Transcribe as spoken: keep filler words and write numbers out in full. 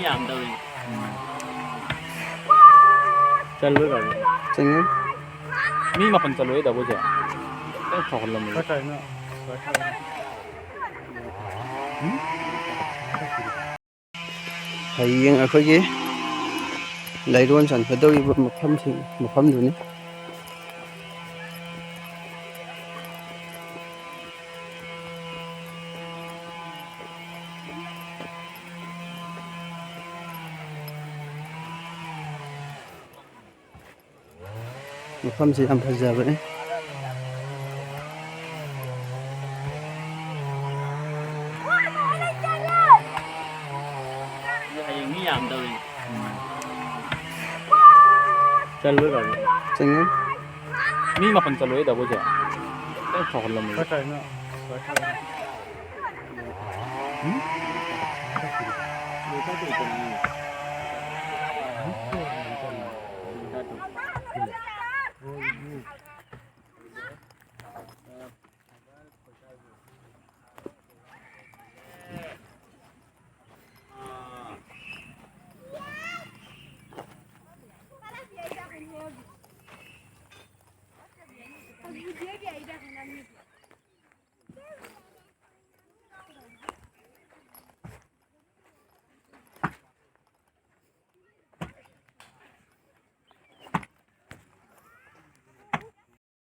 ꯌꯥꯝ ꯇꯧꯔꯤ꯫ ꯆꯜꯂꯣꯏ ꯀꯥꯏꯅ꯫ ꯆꯪꯉꯦ꯫ ꯃꯤ ꯃꯥꯄꯟ ꯆꯜꯂꯣꯏ ꯗꯥꯕꯣꯁꯦ꯫ ꯈꯤꯇꯪ ꯁꯥꯎꯍꯜꯂꯝꯃꯦ꯫ ꯍꯌꯦꯡ ꯑꯩꯈꯣꯏꯒꯤ ꯂꯩꯔꯣꯟ ꯆꯟꯒꯗꯧꯔꯤꯕ ꯃꯐꯝꯁꯤꯡ, ꯃꯐꯝꯗꯨꯅꯤ꯫ ꯃꯐꯝꯁꯤ ꯌꯥꯝ ꯐꯖꯕꯅꯤ꯫ ꯍꯌꯦꯡ ꯃꯤ ꯌꯥꯝꯗꯧꯔꯤ꯫ ꯆꯜꯂꯣꯏ ꯀꯥꯏꯅ꯫ ꯆꯪꯉꯦ꯫ ꯃꯤ ꯃꯥꯄꯟ ꯆꯜꯂꯣꯏ ꯗꯥꯕꯣꯁꯦ꯫ ꯈꯤꯇꯪ ꯁꯥꯎꯍꯜꯂꯝꯃꯦ꯫